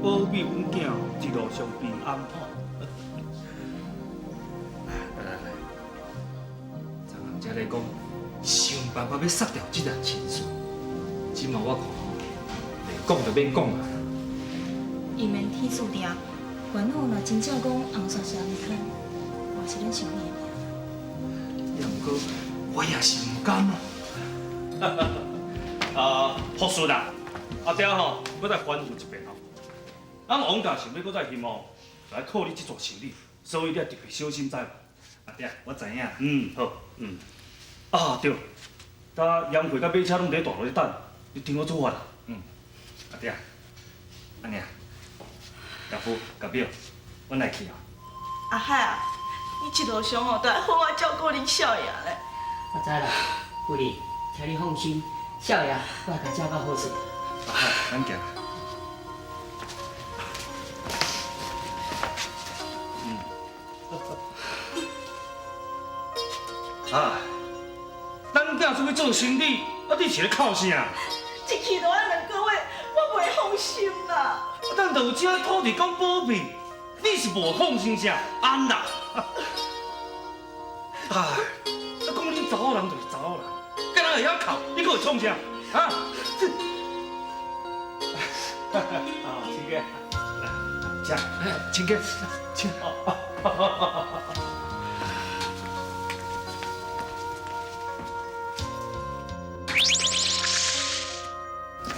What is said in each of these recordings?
保庇阮囝一路上平安吼。来来来，昨暗才咧讲，想辦法欲殺掉這段親事。這馬我看吼，袂講就免講啊。姻緣天注定，元老若真正講紅煞是紅坑，嘛是咱想的爾。也毋過，我也是毋甘啊。啊，福順啊，阿爹吼，閣再吩咐一遍吼。咱王家想欲閣再興旺，就愛靠你這撮生理，所以你愛特別小心，知無？阿爹，我知影。嗯，好，嗯。啊對，搭鹽櫃佮馬車攏佇大路咧等，你聽我出發啦。嗯，阿爹，按呢啊，岳父、甲表，阮來去啊。阿海啊，你一路上哦，都愛好好照顧恁少爺咧。我知啦，夫人，請你放心，少爺我會共照顧好勢。阿海，咱行。嗯。啊，咱囝出去做生理，啊，你是咧哭啥？一去就愛兩個月，我袂放心啦。啊，咱就有這土地公保庇，你是無放心啥？安啦。哎，啊，講恁查某人就是查某人，敢若會曉哭，你閣會創啥？啊？啊，親家，來，請，親家，請。哎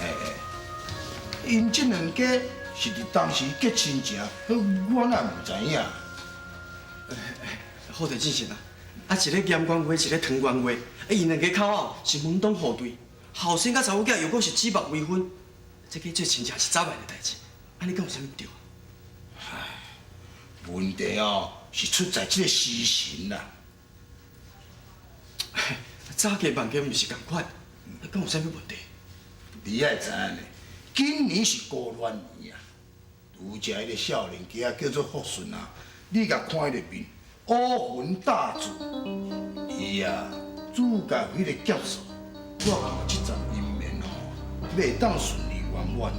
，𪜶這兩家是佇當時結親情，我哪毋知影？好佇進行啊！啊，一個鹽官話，一個糖官話，啊，𪜶兩家口啊是門當戶對，後生佮查某囝又閣是指腹為婚，這個做親情是早晚的代誌，按呢敢有啥物毋對？唉，問題哦是出在這個時辰啦。早嫁晚嫁毋是仝款，敢有啥物問題？你愛知影呢？今年是孤戀年啊！拄才彼個少年家叫做福順啊，你共看彼個面，烏雲大紫，伊啊主教彼個劫數，我感覺這層姻緣哦，欲會當順利圓滿哦，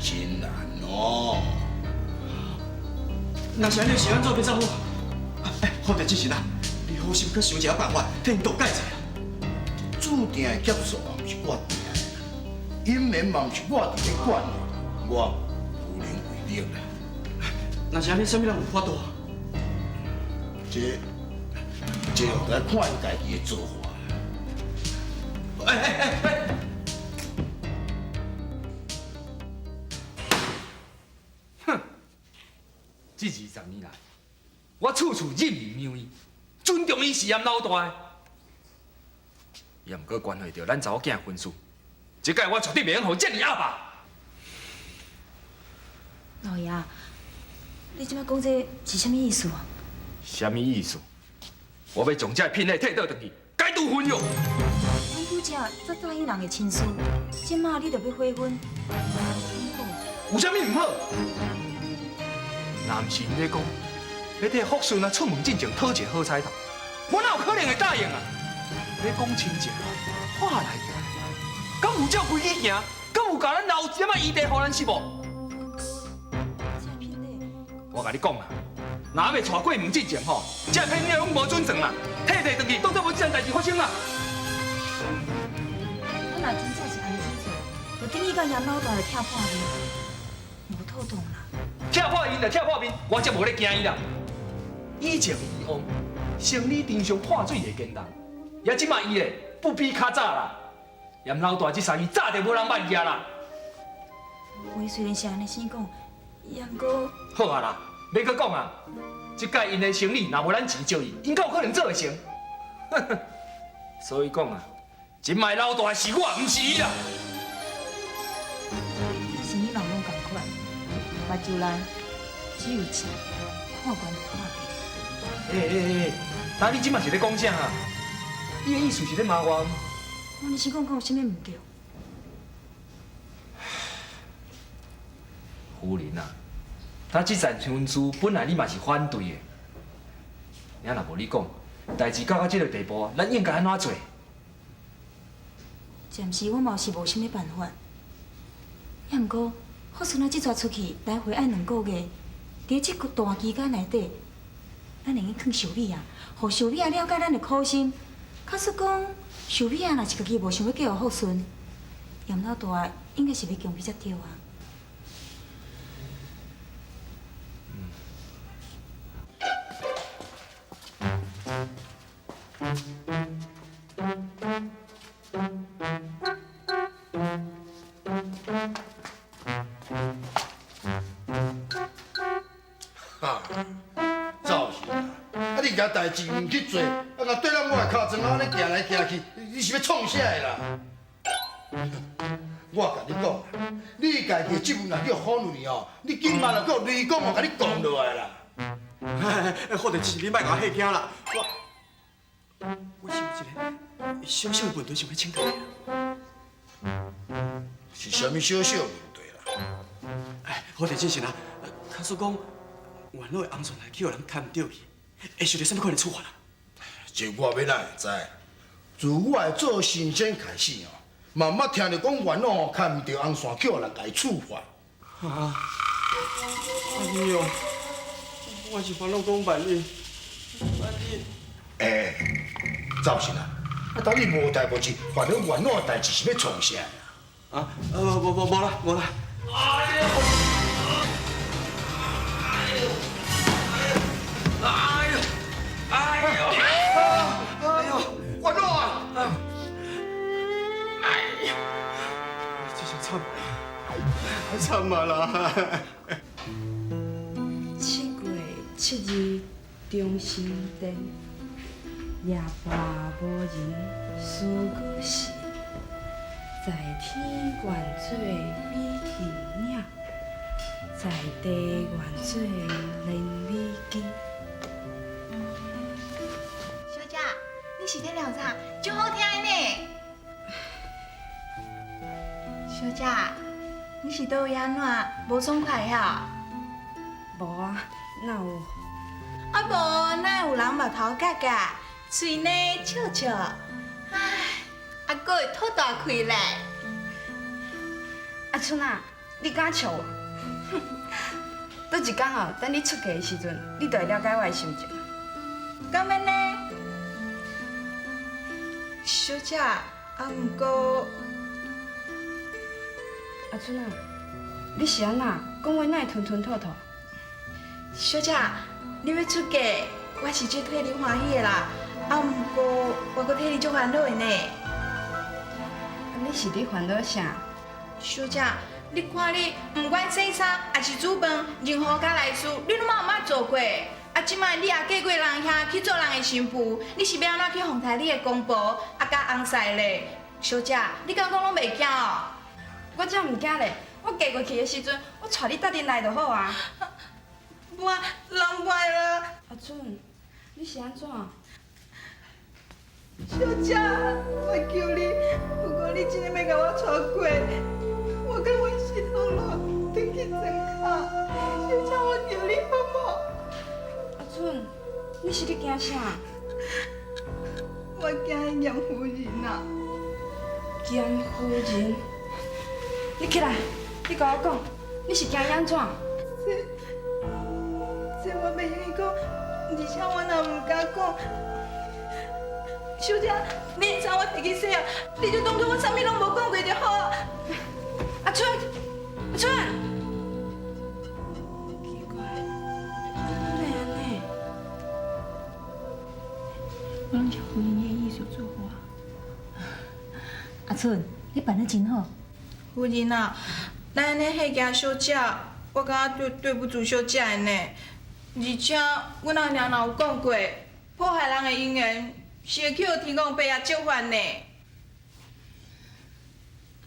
真難哦。若是按呢，是按怎欲才好？哎，好佇進行啊，你好心去想一下辦法，替𪜶度解者。注定的劫數也毋是我定的，姻緣嘛毋是我佇咧管的，我無能為力啦。若是按呢，啥物人有法度？這哦，就愛看𪜶家己的造化。哎哎哎哎！哼，這20年來，我處處任意讓伊，尊重伊是嚴老大的。也毋過關係著咱查某囝的婚事，這擺我絕對袂用予這爾壓霸。老爺，你這擺講這是啥物意思啊？啥物意思？我欲將這个聘禮退倒轉去，解除婚約。阮拄才才答應人的親事，這馬你就欲悔婚，有啥物毋好？若毋是𪜶咧講，欲替福順啊出門進前討一個好彩頭，我哪有可能會答應啊？欲講親情，話來就來，敢有照規矩行？敢有共咱留一點仔餘地予咱是無？我共你講啦，若猶未娶過門進前吼，這聘禮攏無準算啦，退轉去當作無這件代誌發生啦。咱若真正是按呢做，就等於共嚴老大拆破面，無妥當啦。拆破面就拆破面，我才無咧驚伊啦。以前以往，生理場上破水會見人，也這馬伊咧不比較早啦。嚴老大這三字早就無人捌伊啊啦。話雖然是按呢生講，也毋過。好啊啦，免閣講啊，這擺𪜶的生理若無咱錢借伊，𪜶敢有可能做會成？所以講啊，這擺老大是我，毋是伊啦。生理人攏仝款，目睭內只有錢，看懸就看低。欸欸欸，那你這馬是咧講啥啊？你的意思是咧罵我？我按呢生講，敢有啥物毋對？夫人啊，他這層婚事本來你嘛是反對的，爾若無你講，代誌到這个地步，咱應該按怎做？暫時我嘛是無啥物辦法，也毋過福顺啊，這逝出去來回愛兩個月，佇這段期間內底，咱會用勸秀美啊，予秀美啊了解咱的苦心。假使講秀美啊，若是家己無想欲嫁予福順，嚴老大應該是欲強逼才對啊。哈，赵氏啊，啊你遐代志毋去做，啊共对咱我的尻川按呢行来行去，你是欲创啥的啦？我共你讲，你家己的职务若叫好女哦，你今晚若阁雷公，我共你讲落来啦。好代志，你莫共我吓惊啦。我我是有一个小小的问题想欲请教你。是啥物小小问题啦？哎，好代志是啦，假使讲元老的红线来去予人牵毋著去，会受著啥物款的处罚啦？这我欲哪会知？自我会做神仙开始哦，嘛毋捌听著讲元老吼牵毋著红线，去予人共伊处罚。啊！按呢哦，我是烦恼讲万一，万一……欸，赵信啊，啊，当你无代无志，烦恼元老的代志是欲创啥？啊，无无无啦，无啦。哎呦！哎呦！哎呦！哎呦！元老啊！哎呀，这下惨，惨啊啦！ 7月7日中心殿，夜半无人思古时，在天愿做美丽影，在地愿做连理枝。小姐，你是咧聊啥？足好听的呢。小姐，你是佗位按怎无爽快遐？无啊，哪有？啊无，哪会有人目头角角，喙呢笑笑，唉，啊阁会吐大气咧。阿春啊，你敢笑我？倒一工哦，等你出嫁的时阵，你就会了解我的心情。敢按呢？小姐，啊毋过，阿春啊，你是按怎讲话？哪会吞吞吐吐？小姐，你欲出嫁，我是足替你欢喜的啦。啊，毋过我阁替你足烦恼的呢。啊，你是咧烦恼啥？小姐，你看你，毋管洗衫，抑是煮饭，任何家内事，你拢嘛毋捌做过。啊，这摆你也嫁过人遐去做人的新妇，你是欲按怎去奉待你的公婆，啊，佮翁婿咧？小姐，你敢讲拢袂惊哦？我才毋惊咧！我嫁过去的时阵，我带你搭阵来就好啊。我人歹啦。阿春，你是按怎？小姐，我求你，如果你真的欲共我娶过，我佮阮膝头路转去庄跤。小姐，我求你好无？阿春，你是咧惊啥？我惊严夫人啊！严夫人，你起来，你共我讲，你是惊伊按怎？这我袂用讲，而且我也毋敢讲。小姐，你衫我提去洗啊，你就当作我啥物拢无讲过就好。阿春，阿春，奇怪，哪会按呢？我拢是夫人的意思做我。阿春，你办得真好。夫人啊，咱按呢吓惊小姐，我感觉对对不住小姐的呢。而且，阮阿娘若有讲过，破坏人的姻缘是会去予天公伯仔责罚呢。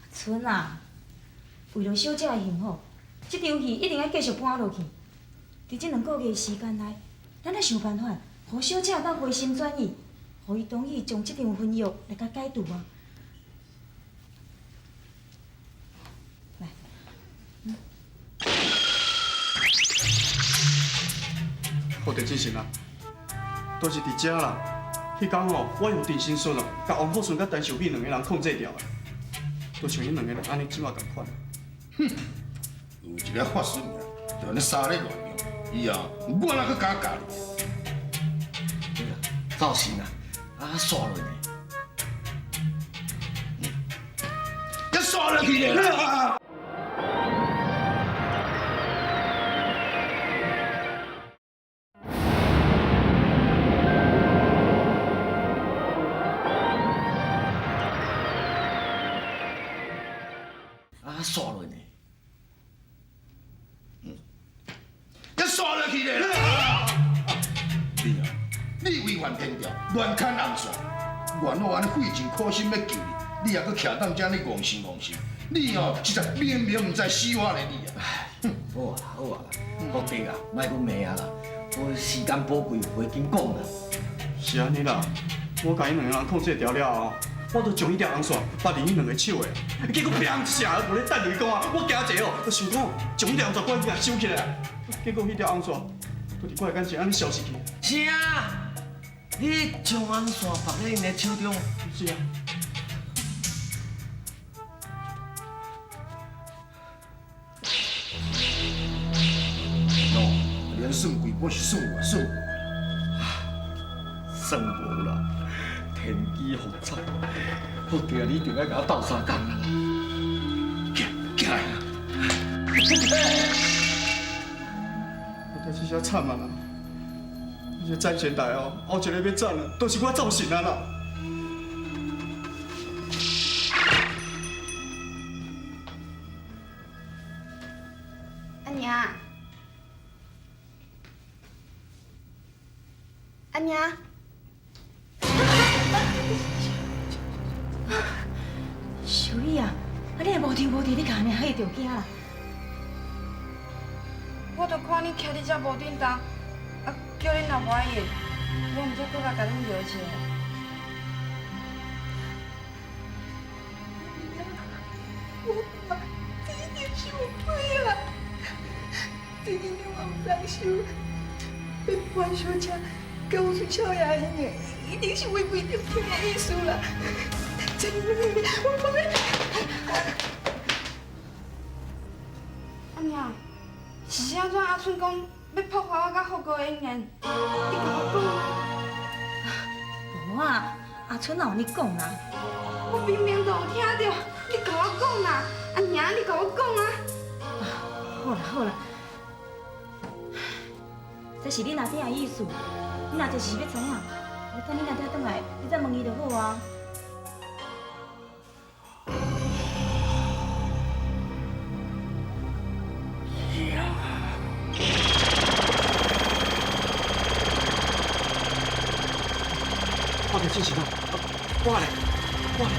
阿春啊，为著小姐的幸福，这场戏一定爱继续搬落去。伫这两个月的时间内，咱爱想办法，予小姐当回心转意，予伊同意将这场婚约来共解除啊。来，好地进行啊，都是伫遮啦。彼工吼，我用定心术哦，共王福顺佮陈秀美两个人控制牢的，就像𪜶两个人按呢这马仝款。哼，有一个法师尔，就按呢沙咧乱用，以后我哪阁敢教你？赵信啊，啊煞落呢？一煞落去咧！啊煞落呢？一煞落去咧！你啊，你违反天条，乱牵红线，原老按呢费尽苦心欲救你，你也阁徛当遮呢戆神戆神，你哦实在明明毋知死活咧你啊！好啊好啊，福德啊，莫阁骂啊啦，我时间宝贵，话紧讲啦。是按呢啦，我共𪜶两个人控制牢了后，我就将彼条红线缚伫𪜶两个手的，结果砰一声，无咧等雷公啊，我惊一下哦，就想讲将彼条红线赶紧共收起来，结果彼条红线就伫我的眼前按呢消失去。啥？你将红线缚咧𪜶的手中？是啊。喏，连算几把是算我算无？算无啦，天机复杂，福德你一定爱共我斗相共啦。行，行来。我代志真惨啊啦！这斩仙台哦，后一个欲斩啊，都是我造成啊啦。阿娘，阿娘，小雨啊，啊你无听无伫，你干按呢吓著惊啦？我就看你徛伫遮无振动，啊，叫恁若无爱应，我毋才阁来共恁摇一下。我嘛一定想开啦，最近我毋通收，阮小姐佮有孙少爷的姻缘，一定是违背着天的意思啦。真的，我无欲。阿娘，是按怎阿春讲欲破坏我佮福哥的姻缘？你共我讲啊！无啊，阿春哪有按呢讲啦？我明明就有听著，你共我讲啦！阿娘，你共我讲啊！好啦好啦，这是恁阿爹的意思，你若就是欲知影，我等恁阿爹转来，你再问伊就好啊。我伫进行啊，我来，我来。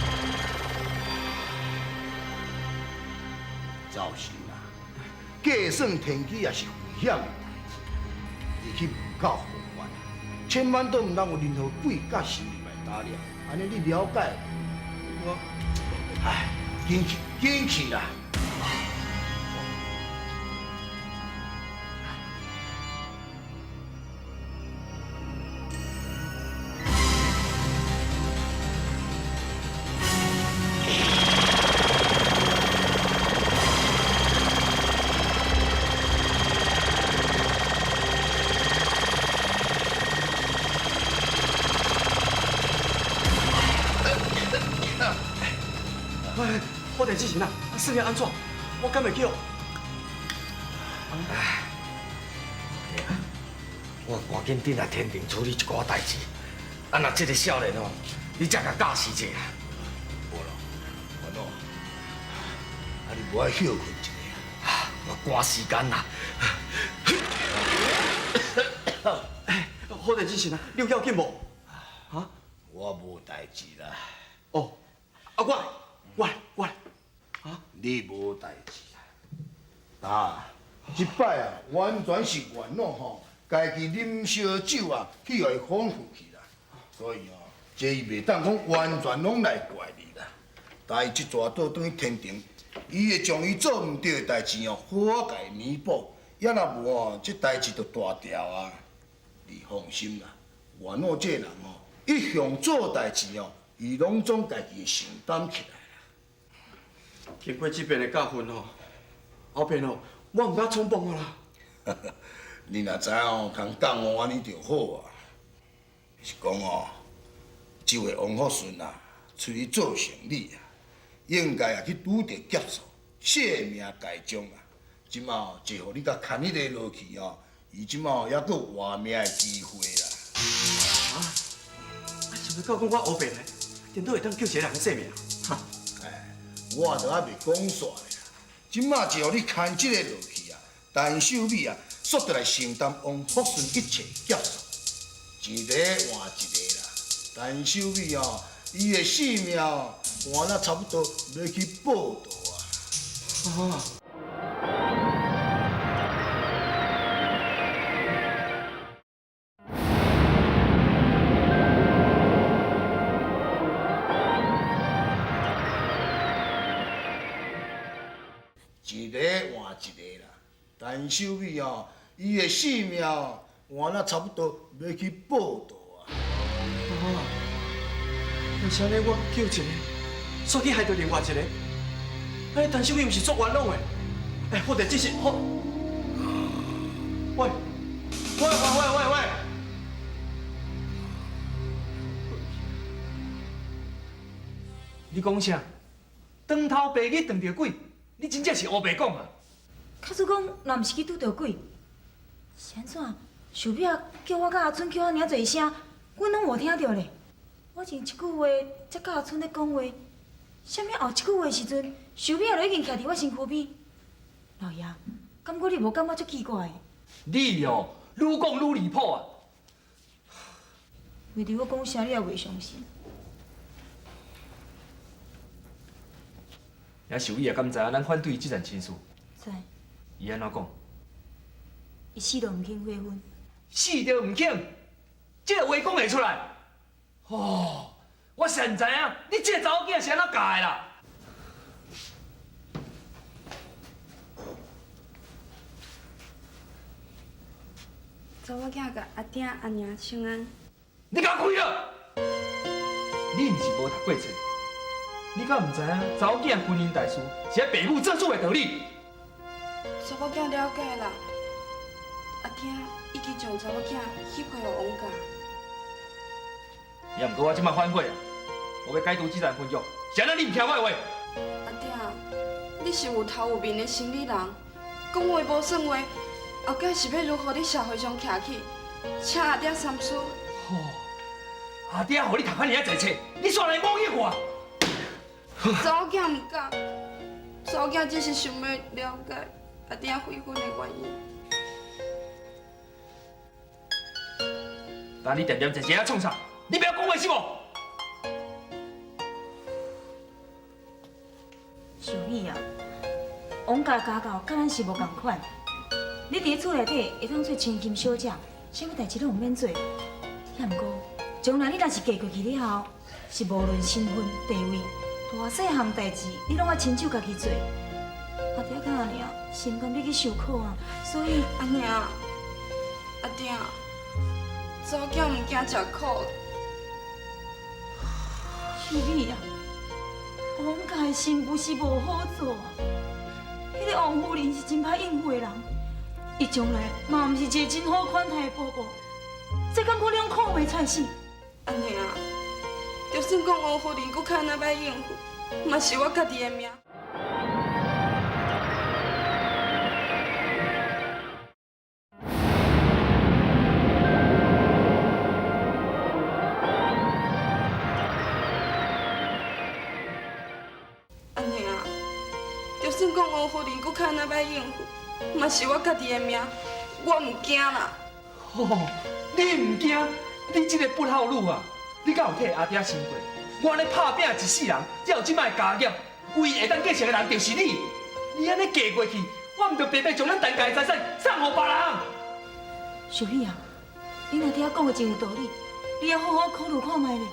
赵信啊，计算天机也是危险的代志，你去门口防范，千万都毋通有任何鬼甲神入来打扰，按呢你了解无？我，唉，紧去，紧去啦！喂，我地之前啊，算了按怎？我敢会去哦？唉，我赶紧转来天庭处理一寡代志。啊，若这个少年哦，你才共教示者啊。无啦，烦恼，啊你无爱歇睏一下啊？我赶时间啦。好地之前啊，你有要紧无？啊？我无代志啦。哦，啊我来，我来，我来。啊？你无代志啦。啊，这摆啊，完全是元老吼，家己啉烧酒啊，去予伊放负去啦。所以哦，这伊袂当讲完全拢来怪你啦。但伊这逝倒转去天庭，伊会将伊做毋对的代志哦，好好共伊弥补。也若无哦，这代志就大条啊。你放心啦，元老这个人哦，一向做代志哦，伊拢总家己会承担起来啦。经过这遍的教训吼，后边哦，我毋敢冲动啊啦。你若知哦，通讲我按呢就好啊。是讲哦，这位王福顺啊，出去做生理啊，应该也去拄著劫数，性命该终啊。这马哦，就予你共牵彼个落去哦，伊这马犹阁有活命的机会啦。啊？啊，是欲到讲我乌白来，颠倒会当救一个人的性命？哈！哎，我都犹未讲煞咧啦。这马就予你牵这个落去啊，陈秀美啊，煞得来承担王福顺一切劫数，一个换一个啦。陈秀美哦，伊的性命换啊差不多欲去报道啊。啊！一个换一个啦，陈秀美哦，伊的性命换啊差不多欲去报道啊。啊！若是按呢，我救一个，煞去害著另外一个，按呢陈秀美毋是足冤枉的？哎，或者这是好。喂，喂喂喂喂喂！你讲啥？当头白日撞著鬼？你真正是乌白讲啊！假使讲，若毋是去拄著鬼，是按怎？秀美仔叫我佮阿春叫遐尔济声，阮拢无听著咧。我前一句话才佮阿春咧讲话，啥物后一句话的时阵，秀美仔就已经徛伫我身躯边。老爷，感觉你无感觉足奇怪的？你哦，愈讲愈离谱啊！为着我讲啥，你也袂相信。遐秀美也敢知影咱反对这层亲事？知。伊按怎讲？伊死都毋肯悔婚。死都毋肯，这个话讲会出来？哦，我实毋知影，你这个查某囝是按怎教的啦？查某囝共阿爹阿娘请安。你共我开了！你毋是无读过册？你敢毋知影查某囝婚姻大事是爱爸母做主的道理？查某囝了解啦，阿爹已经将查某囝许配予王家。也毋过我这摆反悔啊，我欲解除这层婚约，是按怎你毋听我的话？阿爹，你是有头有面的生理人，讲话无算话，后盖是欲如何伫社会上徛起？请阿爹三思。吼，阿爹予你读遐尔仔济册，你煞来侮辱我！查某囝毋敢，查某囝只是想欲了解阿爹悔婚的原因。那你恬恬静静仔创啥？你欲晓讲话是无？秀美啊，王家家教佮咱是无仝款。你伫厝内底会当做千金小姐，啥物代志拢毋免做。也毋过，将来你若是嫁过去了后，是无论身份地位。大细项代志，你拢爱亲手家己做。阿爹佮阿娘心甘你去受苦啊，所以阿娘、阿爹，查某囝毋惊食苦。秀美啊，王家的新妇是无好做啊。彼个王夫人是真歹应付的人，伊将来嘛毋是一个真好款待的婆婆，这敢可能看袂出是？阿娘。就算讲王夫人阁较按怎歹应付，嘛是我家己的命。阿娘，就算讲王夫人阁较按怎歹应付，嘛是我家己的命，我毋惊啦。哦，你毋惊？你这个不孝女啊！你敢有替阿爹想过？我按呢拍拚一世人，才有这摆的家业，唯一会当继承的人就是你。你按呢嫁过去，我毋就白白将咱陈家的财产送予别人？秀美啊，恁阿爹讲的真有道理，你要好好考虑看觅咧。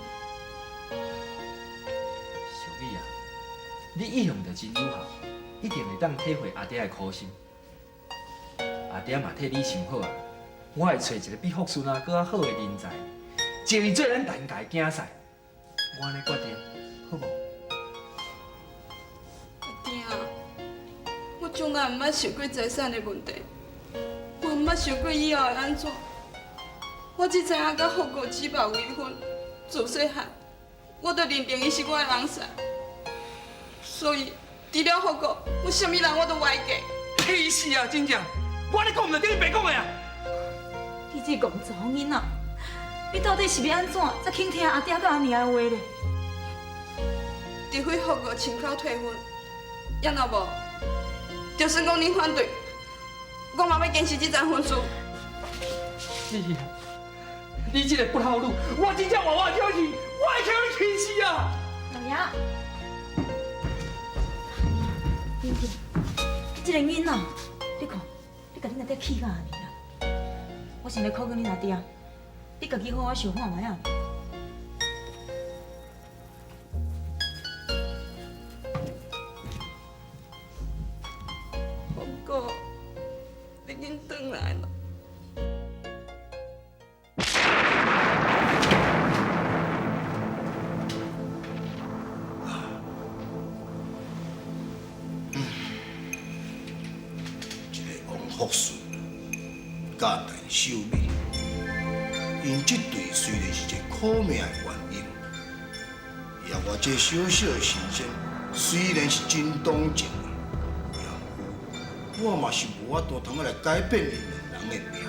秀美啊，你一向就真女孝，一定会当体会阿爹的苦心。阿爹嘛替你想好啊，我会揣一个比福顺啊阁较好的人才。招伊做咱陈家的囝婿，我按呢决定，好无？阿爹，我足从来毋捌想过财产的问题，嘛毋捌想过以后会按怎。我只知影佮福哥举目为婚，自细汉我就认定伊是我的人婿，所以除了福哥，我啥物人我都袂嫁。气死啊！真正，我咧讲毋就等于白讲的啊！你这戆查某囡仔，你到底是欲按怎才肯听阿爹佮阿娘的话咧？除非福哥亲口退婚，也若无，就算讲恁反对，我嘛欲坚持这层婚事。你，你这个不孝女，我真正活活叫去，我会叫你气死啊！老爷，你这个囡仔，你看，你共恁阿爹气到按呢啦。我想欲考问恁阿爹，你家己好好想看觅仔。福哥，你紧转来啦！这个王福顺佮陈秀美，𪜶这对虽然是一个苦命的原因，也我这小小的神仙虽然是真同情，也毋过我嘛是无法度通来改变𪜶两人的命。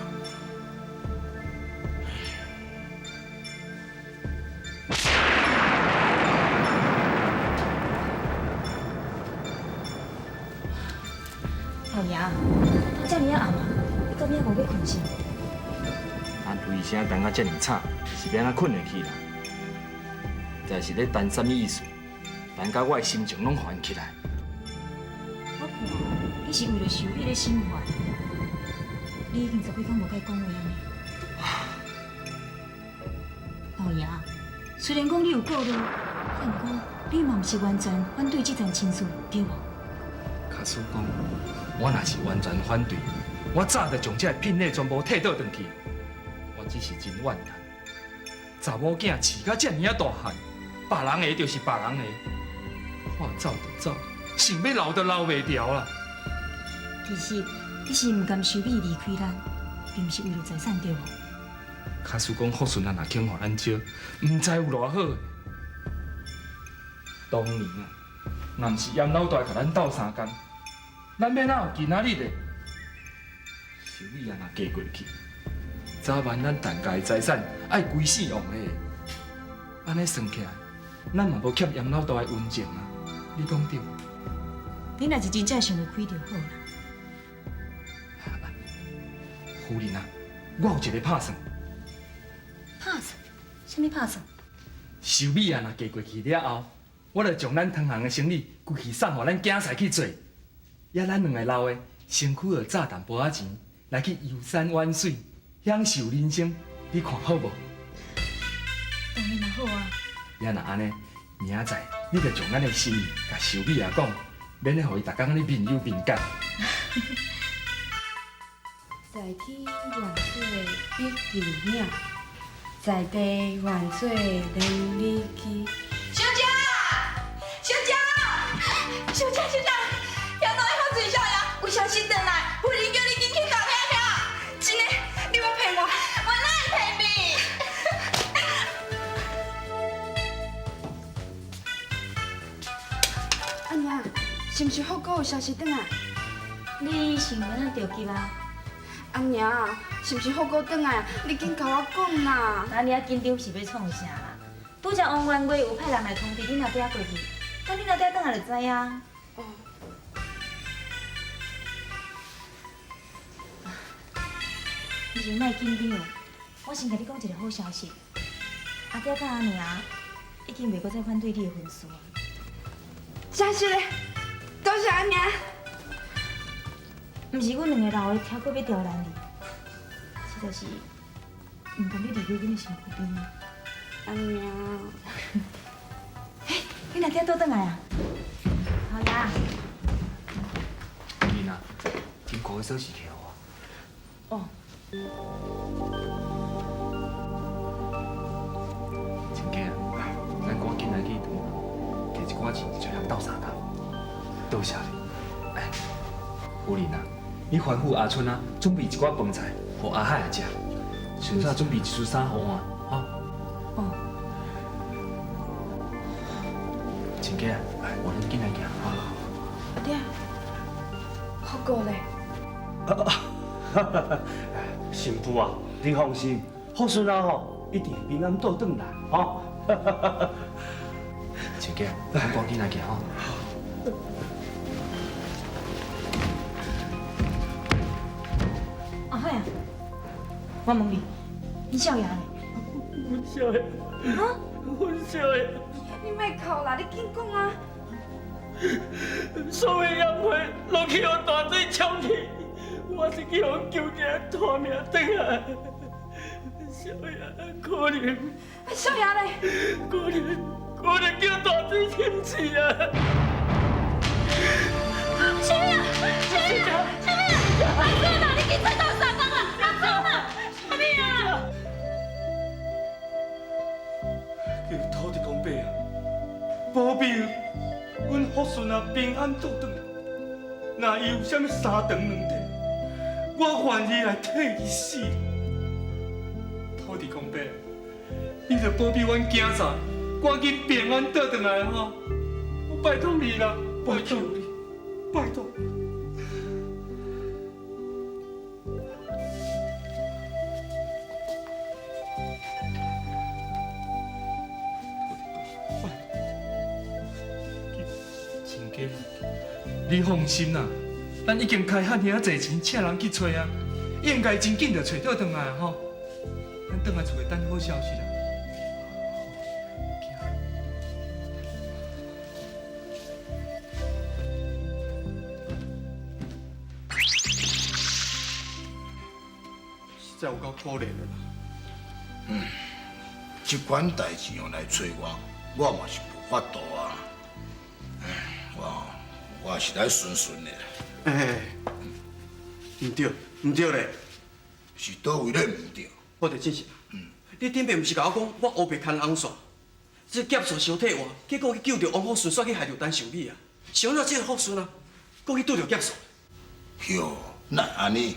老爷，都遮尔仔暗啊，你到底还无欲睏是？咱雷声等到遮尔早，是欲按怎睏会去啦？毋知是咧等啥物意思，等甲我的心情拢烦起来。我看你是为了秀美咧心烦，你已经十几工无共伊讲话啊呢。老爷，虽然讲你有顾虑，但毋过你嘛毋是完全反对这层亲事，对无？假使讲，我若是完全反对，我早就将这个聘礼全部退倒转去。我只是真怨叹，查某囝饲到遮尔仔大汉，别人的就是别人的，话走就走，想欲留都留袂牢啦。其实你是毋甘秀美离开咱，并毋是为了财产，对无？假使讲福顺啊，若肯予咱招，毋知有偌好。当年啊，若毋是严老大共咱斗相共，咱欲哪有今仔日的？秀美啊，若嫁过去，早晚咱陈家的财产爱归姓王的。按呢算起来，咱嘛无欠严老大的恩情啊！你讲对无？你若是真正想袂开就好啦。夫人啊，我有一个拍算。拍算？啥物拍算？秀美啊，若嫁过去了后，我就将咱唐行的生意规气送予咱囝婿去做，也咱两个老的，身躯就赚淡薄仔钱，来去游山玩水，享受人生，你看好无？当然嘛好啊。也若按呢，明仔载你就将咱的心意共秀美仔讲，免得予伊逐工按呢面忧面感。在天愿做比鸡鸟，在地愿做连理枝。小姐，小姐，小姐，小姐，遐内福顺少爷有消息转来，夫人叫你紧去到遐遐。真的，你莫骗我，我哪会骗你？阿娘，是毋是福哥有消息转来？你想欲按怎著急啊？阿娘，是毋是福哥转来？你紧共我讲啦！啊，你遐紧张是欲创啥啦？拄才王员外有派人来通知恁阿爹过去，等恁阿爹转来就知影。哦。你先莫紧张，我先共你讲一个好消息。阿爹佮阿娘已经袂阁再反对你的婚事啊。真实的，多谢阿娘。毋是阮两个老的超过欲刁难你，实在是毋甘你离开阮的身躯边。阿娘，嘿，恁阿爹倒转来啊？老爷，夫人啊，金库的锁匙摕予我。哦。亲家啊，咱赶紧来去唐行，摕一寡钱，找人斗相共。多谢你。哎，夫人啊，你吩咐阿春啊，准备一寡饭菜，予阿海食，顺便准备一束衫予我，吼。哦。亲家，我恁紧来行，吼。阿爹，福哥咧？新妇啊，你放心，福顺啊吼，一定平安倒转来，吼。亲家，咱赶紧来行吼。阿海啊，我问你，你少爷呢？阮少爷，啊？阮少爷，你莫哭啦，你紧讲啊！所有烟火拢去予大水冲去，我是去予救起来，拖命转来。少爷，可怜。少爷咧？可怜，可怜叫大水浸死啊！小美啊，小美啊，小美啊！阿孙啊，你去找到相公啦！阿孙啊，小美啊！叫土地公伯啊，保庇阮福顺啊平安倒转来。若伊有啥物三长两短，我愿意来替伊死。土地公伯，你著保庇阮囝仔，赶紧平安倒转来吼！我拜托你啦，拜托你，拜托。亲家，你放心啦，咱已经开遐尔仔济钱，请人去揣啊，应该真紧就揣倒转来吼。咱转来厝内等好消息啦。实在有够可怜的啦。嗯，这款代志哦来找我，我嘛是无法度啊。我是来顺顺的啦。哎，毋对，毋对咧，是佗位咧毋对？我著真是，你顶摆毋是共我讲，我乌白牵红线，这劫线相替换，结果去救著王福顺，煞去害著陈秀美啊！想怎这个福顺啊，阁去拄著劫线？哟，哪会按呢？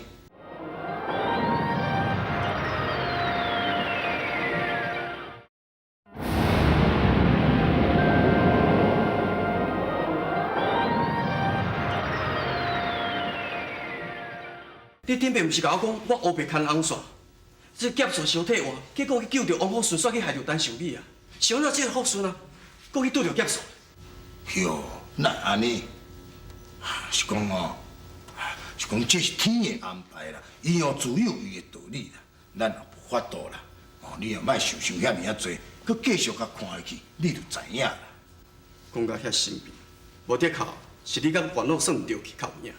你顶摆毋是共我讲，我乌白牵红线，这劫线相替换，结果去救著王福顺，煞去害著陈秀美啊！想怎这个福顺啊，阁去拄著劫线？哟，哪会按呢？是讲哦，是讲这是天的安排啦，伊哦自有伊的道理啦，咱也无法度啦。哦，你也莫想想遐尔啊济，阁继续共看下去，你就知影啦。讲甲遐神秘，无的确是你佮元老算毋著去较有影。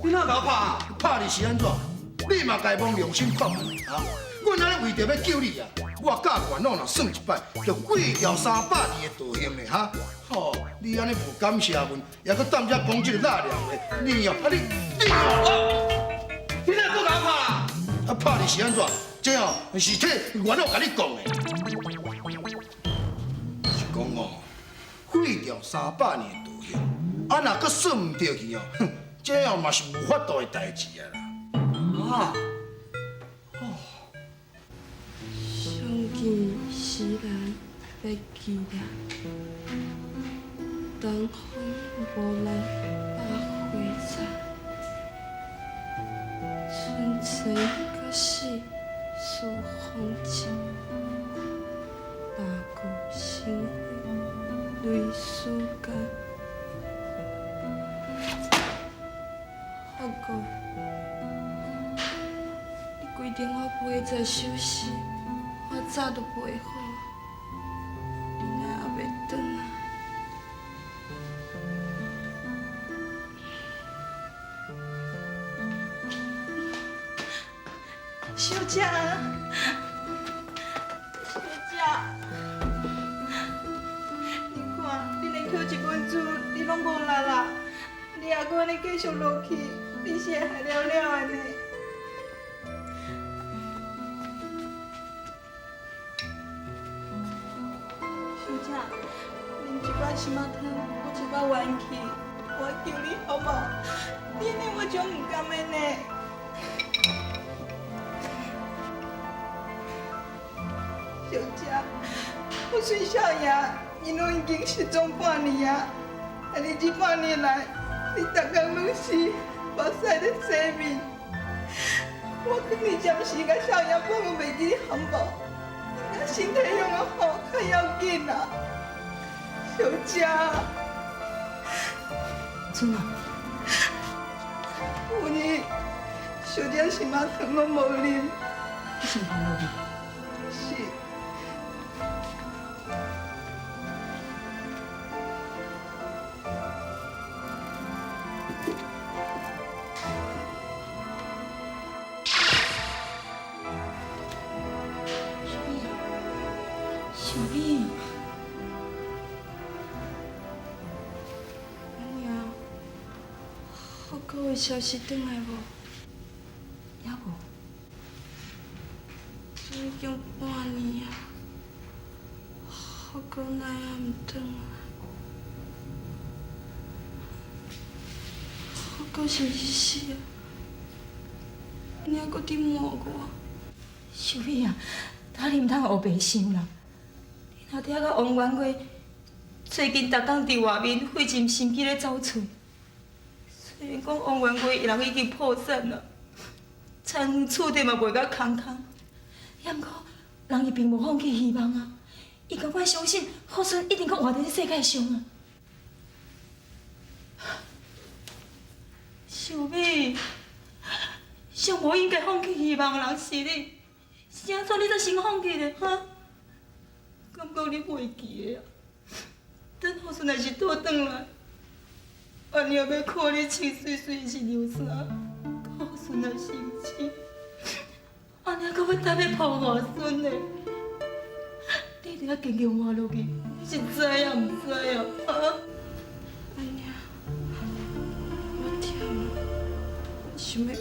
你哪共我拍啊？拍你是按怎？你嘛该摸良心看觅啊！阮按呢为著欲救你啊，我佮元老若算一摆，就废掉300年的道行咧哈！吼，你按呢无感谢阮，犹阁踮遮讲这个垃圾话，你哦，啊你你哦，你哪阁共我拍啊？啊拍你是按怎？这哦是替元老共你讲的，是讲哦，废掉300年的道行，啊若阁算毋著去哦，哼，这哦嘛是无法度的代志啊啦。啊！相见时难别记念，东风无力百花残。春生甲死似风尘，蜡炬成灰泪始干。福哥，你规定我陪这首诗，我早就背好，你哪犹袂转来？小姐，小姐，你看，你连考一本书，你拢无力啦，你犹阁按呢继续落去，你是会害了了的呢。小姐，啉一寡心仔汤，有一寡元气，我求你好无？你呢，我足毋甘的呢。小姐，福顺少爷，𪜶拢已经失踪半年啊！啊，你这半年来，你逐工拢是目屎咧洗面。我劝你暂时共少爷放袂记，好无？你共身体用啊好较要紧啊，小姐。春啊，夫人，小姐心仔汤拢无啉。你先放落去。是。小美，阿娘，福哥有消息转来无？犹无。这已经半年啊，福哥哪会毋转来？福哥是毋是死啊？你还阁伫瞒我？秀美啊，你毋通乌白想啦。你若伫遐佮王元月，最近逐工伫外面费尽心机咧走揣。虽然讲王元月伊人已经破产啦，田园厝地嘛卖甲空空，也毋过人伊并无放弃希望啊。伊甘愿相信福顺一定阁活伫这世界上啊。秀美，上无应该放弃希望的人是你，是按怎你才先放弃的哈？敢讲你袂记得啊？等福顺若是倒转来，阿娘欲看你穿媠媠的新娘衫，佮福顺来成亲，阿娘阁欲等欲抱外孙呢。你一定要坚强活落去，你是知影毋知啊？哈？阿娘，我忝啊，想欲睏。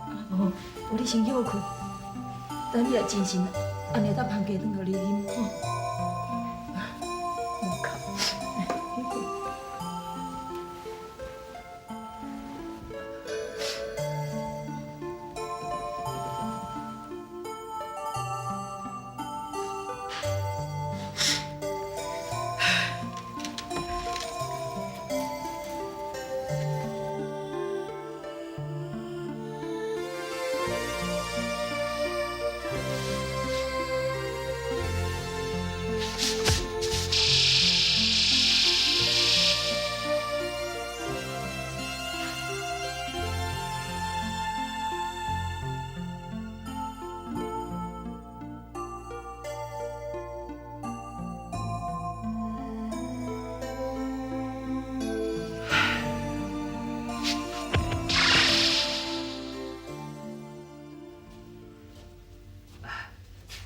啊无，无你先歇睏，等你来精神，阿娘才捧鸡汤予你啉吼。无哭，来，去睏。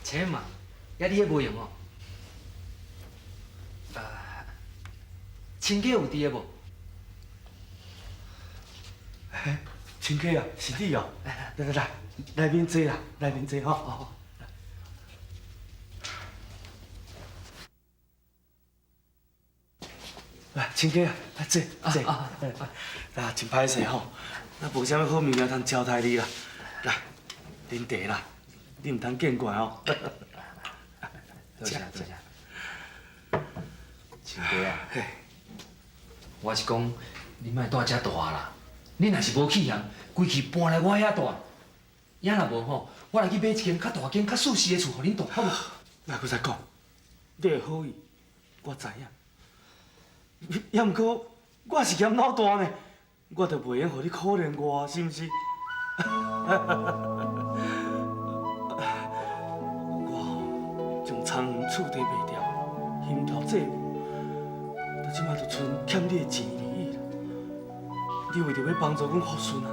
请嘛，遐你彼无用哦。亲家有伫个无？嘿，亲家啊，是你哦。来来来，内面坐啦，内面坐吼。来，亲家啊，来坐坐。啊，真歹势吼，咱无啥物好物件通招待你啦。来，啉茶啦。你毋通见怪哦。多谢多谢。亲家啊，我是讲，你莫蹛遮大啦。你若是无去嫌，规气搬来我遐蹛。也若无吼，我来去买一间较大间、较舒适的厝，予恁蹛，好无？莫阁再讲，你的好意我知影。也毋过我是嫌老大呢，我就袂用予你可怜我，是毋是？我将仓厝地卖掉，还掉债务，到这摆就賰欠你的钱而已啦。你为著欲帮助阮福顺啊，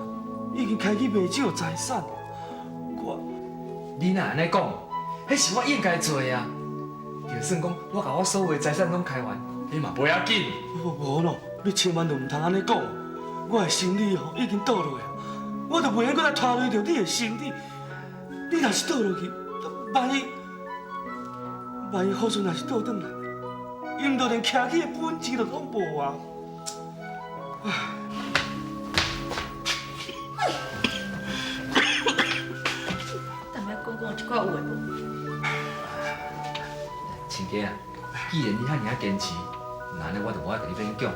已经开始卖少财产。我，你哪按呢讲？彼是我应该做的啊。就算讲我共我所有的财产拢开完，彼嘛无要紧。无无咯，你千万就毋通按呢讲。我的生理吼已经倒落去，我就袂用阁来拖累著你的身体。你若是倒落去，万一萬一福順若是倒轉來，𪜶就連徛起的本錢都攏無啊！踮遐講講一寡有的無？親家啊，既然你遐爾仔堅持，那按呢我就無愛共你勉強。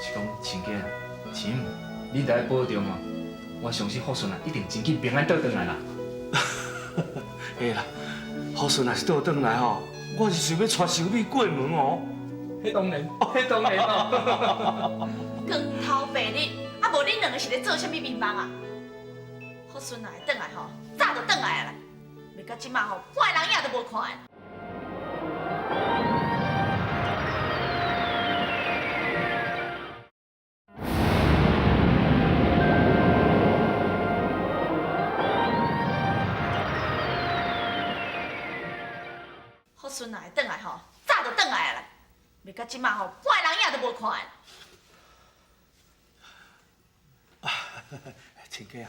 是講親家啊，請你著愛保重哦。我相信福順啊，一定真緊平安倒轉來啦。會啦，福順若是倒轉來吼，我是想欲帶秀美過門哦。彼當然，彼當然哦。光頭白日，啊無恁兩个是咧做啥物美夢啊？福順若會轉來吼，早就轉來啊啦，袂到這馬吼，半个人影都無看。福順若會轉來吼，早就轉來啊啦，袂到這馬吼，半個人影都無看。親家啊，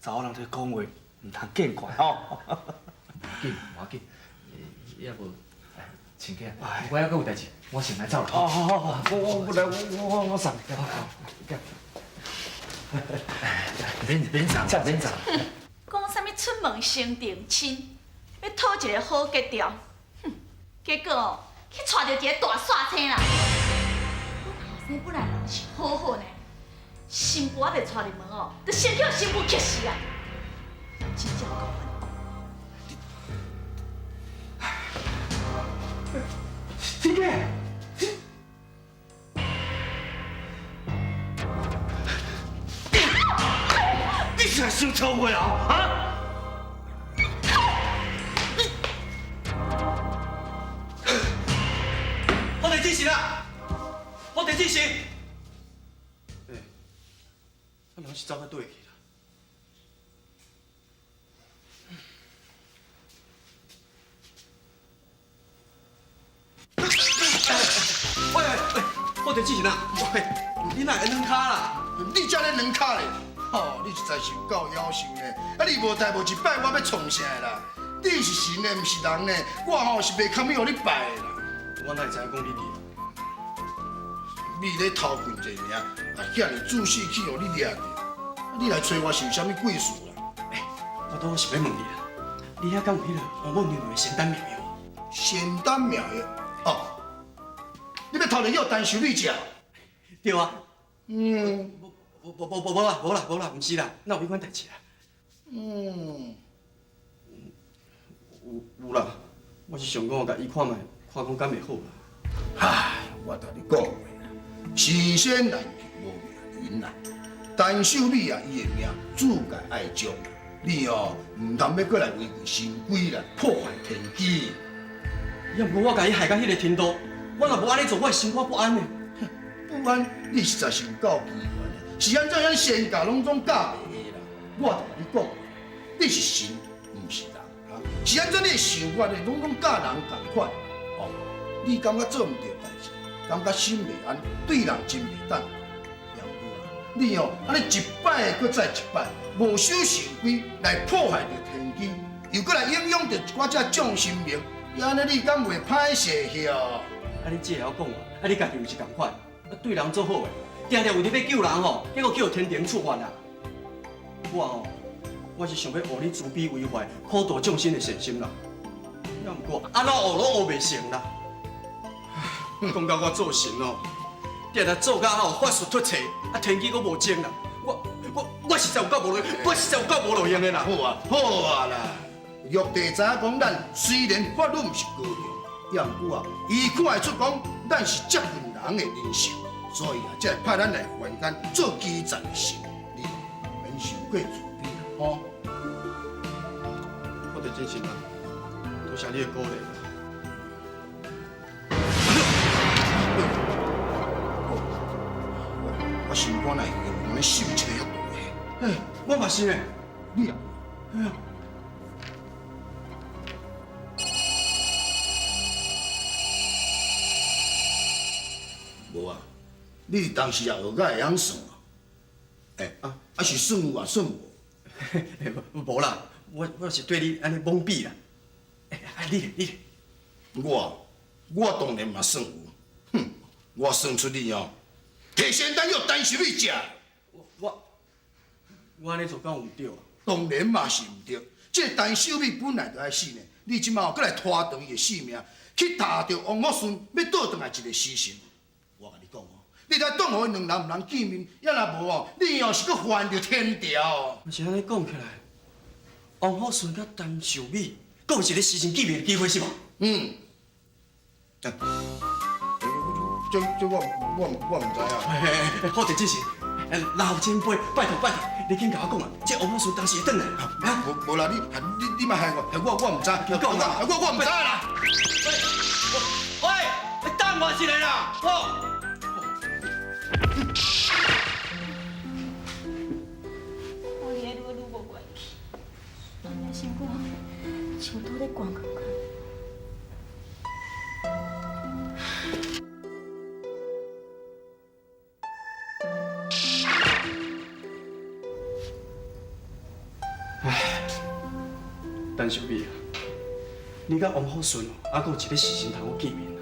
查某人這講話毋通見怪吼。無要緊，無要緊，也無，親家，我猶閣有代誌，我先來走啦。哦，好好好，我我我來，我我我送你。免免送，免送。講啥物出門先定親，欲討一個好格調，哼，結果哦，去娶著一個大煞星啦。阮後生本來人是好好呢，新婦還袂娶入門哦，就先予新婦克死啊！真正有夠煩。親家，你是來想笑話啊？啊？我地址是啦，我地址是。欸，啊人是走到佗去啦？喂喂，我地址是哪？喂，你哪會軟跤啦？你才咧軟跤咧！吼，你實在是有夠夭壽呢！啊，你無代無誌拜，我欲創啥啦？你是神呢，毋是人呢？我吼是袂堪欲予你拜的啦。我哪會知影講你佇？你咧偷睏者爾，啊，遐爾仔細去予你掠著，你來揣我是有啥物鬼事啦？欸，我拄好想欲問你啦，你遐敢有彼个王母娘娘的仙丹妙藥？仙丹妙藥？哦，你欲偷來予陳秀美食？對啊。嗯。無無無無啦，無啦無啦，毋是啦，哪有彼款代誌啊？嗯。有有啦，我是想講，共伊看覓，看講敢會好啦。唉，我共你講話啦，神仙難求無命人啦。陳秀美啊，伊的命注定愛將。你哦，毋通欲閣來違背神規啦，破壞天機。也毋過我共伊害到彼个程度，我若無按呢做，我會心肝不安的。不安，你實在是有夠奇怪的，是按怎樣仙教攏總教袂下啦？我就共你講，你是神，毋是人啊！是按怎你的想法呢，攏總佮人仝款。哦，你感覺做毋對代誌，感覺心袂安，對人真袂當。也毋過啊，你哦，按呢一擺閣再一擺，無守神規來破壞著天機，又閣來影響著一寡這眾神明，按呢你敢袂歹勢去哦？啊，你這會曉講啊？啊，你家己有是仝款，啊，對人足好的，定定為著欲救人吼，結果去予天庭處罰啦。我吼，我是想欲學你慈悲為懷、普度眾生的善心啦。也毋過按怎學攏學袂成啦。講到我做神哦，定定做到吼法術脫冊，啊天機閣無精啦。我我我實在有夠無路，我實在有夠無路用的啦。好啊好啊啦，玉帝知影講咱雖然法律毋是高強，也毋過啊，伊看會出講咱是接近人的人性，所以啊，才會派咱來凡間做基層的神。你免傷過自卑啦，吼。我得真心啦，多謝你的鼓勵。我心肝內有按呢心一个遐大个。欸，我嘛是呢。你啊？哎呀。無啊，你當時也學甲會曉算啊？欸，啊啊是算有啊，算無？無啦，我我是對你按呢懵比啦。欸，啊你咧，你咧。我當然嘛算有，哼，我算出你哦，提仙丹藥陳秀美食。我按呢做敢有毋對啊？當然嘛是毋對，這個陳秀美本來就愛死呢，你這馬閣來拖長伊的性命，去踏著王福順欲倒轉來一個時辰。我共你講哦，你著當予𪜶兩人毋通見面，抑若無哦，你哦是閣犯著天條。若是按呢講起來，王福順佮陳秀美，閣有一個時辰見面的機會是無？嗯。這我毋知影。嘿，好地主持，老前輩，拜託拜託，你緊共我講啊，這王福順當時會轉來？啊，無啦，你莫害我，我毋知。講啦，我毋知啦。喂，你等我一下啦，好。我愈來愈無關去，安尼心肝像拄咧悬共款。唉，陳秀美啊，你佮王福順哦，猶閣有一个時辰通好見面啊。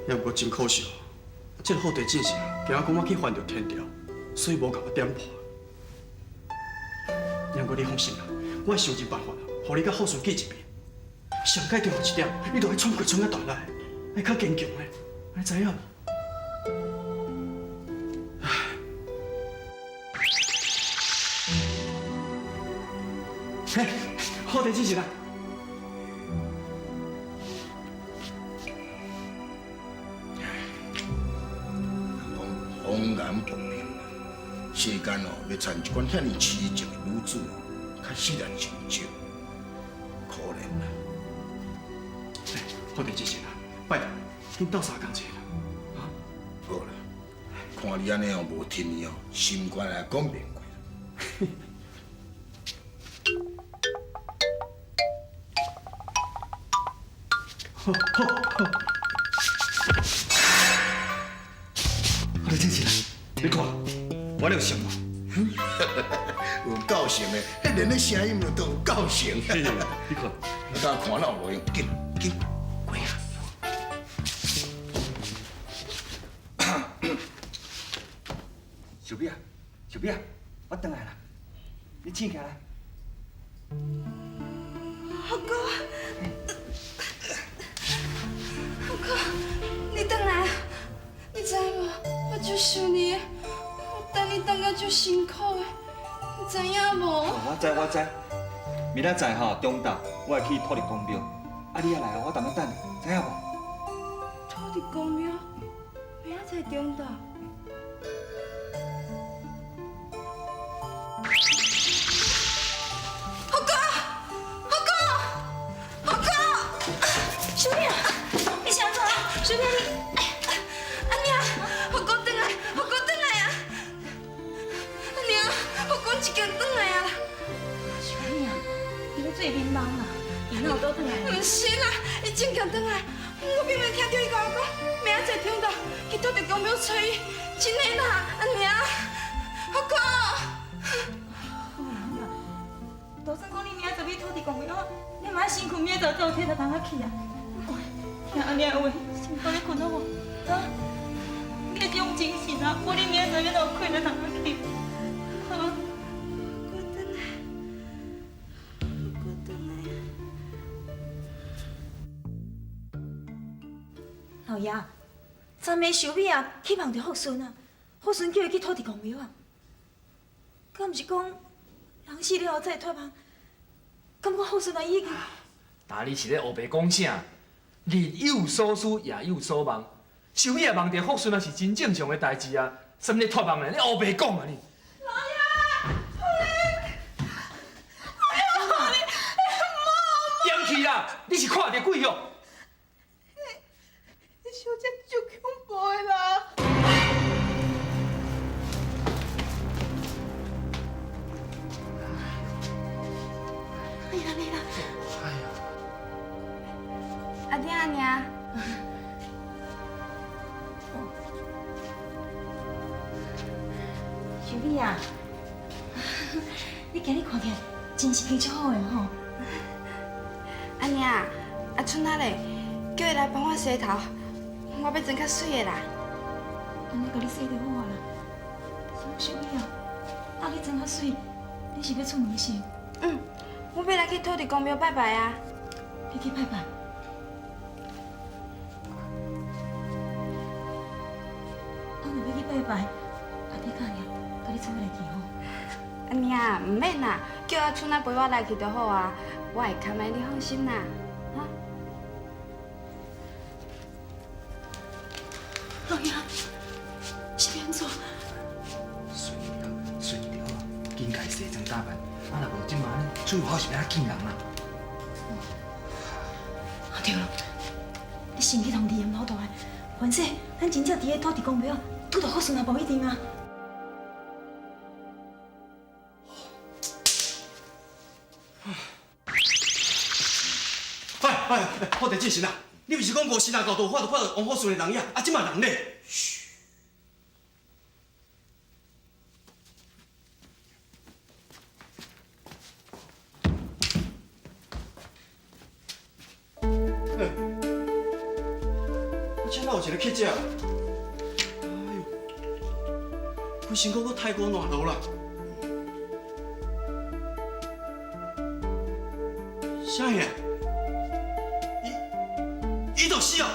也毋過真可惜，這个好地進士驚講我去犯著天條，所以無共我點破。也毋過你放心啦，我會想盡辦法，予你佮福順見一面。上蓋重要一點，你著愛喘氣喘較大力，愛較堅強的，你知影無？嘿，好地主持啦。人講風言薄命，世間哦，欲娶這款遐爾痴情的女子哦，確實也真少，可憐啦。好地主持啦，拜託，緊鬥相共者啦。啊，好啦，看你按呢哦，無天意哦，心肝也講袂過。好，好，好。好，你起来，你看，我有像无？有够像的，彼连咧声音都有够像。你看，你敢看哪有路用？紧紧，过啊！秀美啊，秀美啊，我转来啦，你醒起来。福哥，福哥，你转来，你知无？我足想你的，我等你等到足辛苦的，你知影无？我知我知，明仔载吼中昼我会去土地公庙，啊你也来哦，我踮咧等你，知影无？土地公庙，明仔载中昼。福哥，福哥，福哥，秀美，你是按怎？秀美你，阿娘，福哥转来，福哥转来啊！阿娘，福哥一经转来啊啦！秀美啊，伊咧做眠梦啦，伊哪有倒转来？毋是啦，伊真正转来，我明明听著伊共我讲，明仔载中昼去土地公庙揣伊，真的啦，阿娘，福哥。好啦好啦，就算讲你明仔载去土地公庙，你嘛爱辛苦明仔载才有体力通啊去啊。听阿娘话，心肝咧困好无？啊，你爱这种精神啊，无你明仔载要哪有困来通啊去？啊。我转来，我转来。老爷，昨暝秀美啊去梦著福顺啊，福顺叫伊去土地公庙啊，敢毋是讲人死了后才会托梦？敢讲福顺啊已经…… 但你是咧乌白讲啥？日有所思，夜有所梦。秀美啊梦著福顺啊是真正常的代志啊，啥物咧托梦咧？你乌白讲啊你！老爷，夫人，老爷，点去啦！你是看著鬼哦？小姐足恐怖的啦！哎呀，你啦！哎呀！阿丁阿娘，秀美啊，你今日看起来真是非常好的吼。阿娘，阿春仔咧，叫伊來幫我洗頭，我欲妝較媠的啦。按呢共你洗就好啊啦。啥物秀美啊？啊，你妝較媠，你是欲出門是？嗯，我欲來去土地公廟拜拜啊。你去拜拜。啊，若欲去拜拜，啊，你敢會共你做伙來去吼？按呢啊，毋免啦，叫阿春仔陪我來去就好啊，我會堪的，你放心啦，哈。老爺，是欲按怎？順著，順著啊！緊共西裝打扮，啊若無這馬呢，出門口是欲按怎見人啊？啊對了，你先去通知嚴老大，反正咱真正佇咧土地公廟拄著福順也無一定啊。哎哎，土地正神啊！你毋是講五時若到就看著王福順的人影，啊，這馬人咧？噓。欸，啊，這哪有一個乞者？哎喲，規身軀閣太過爛落啦！啥呀？伊就死哦！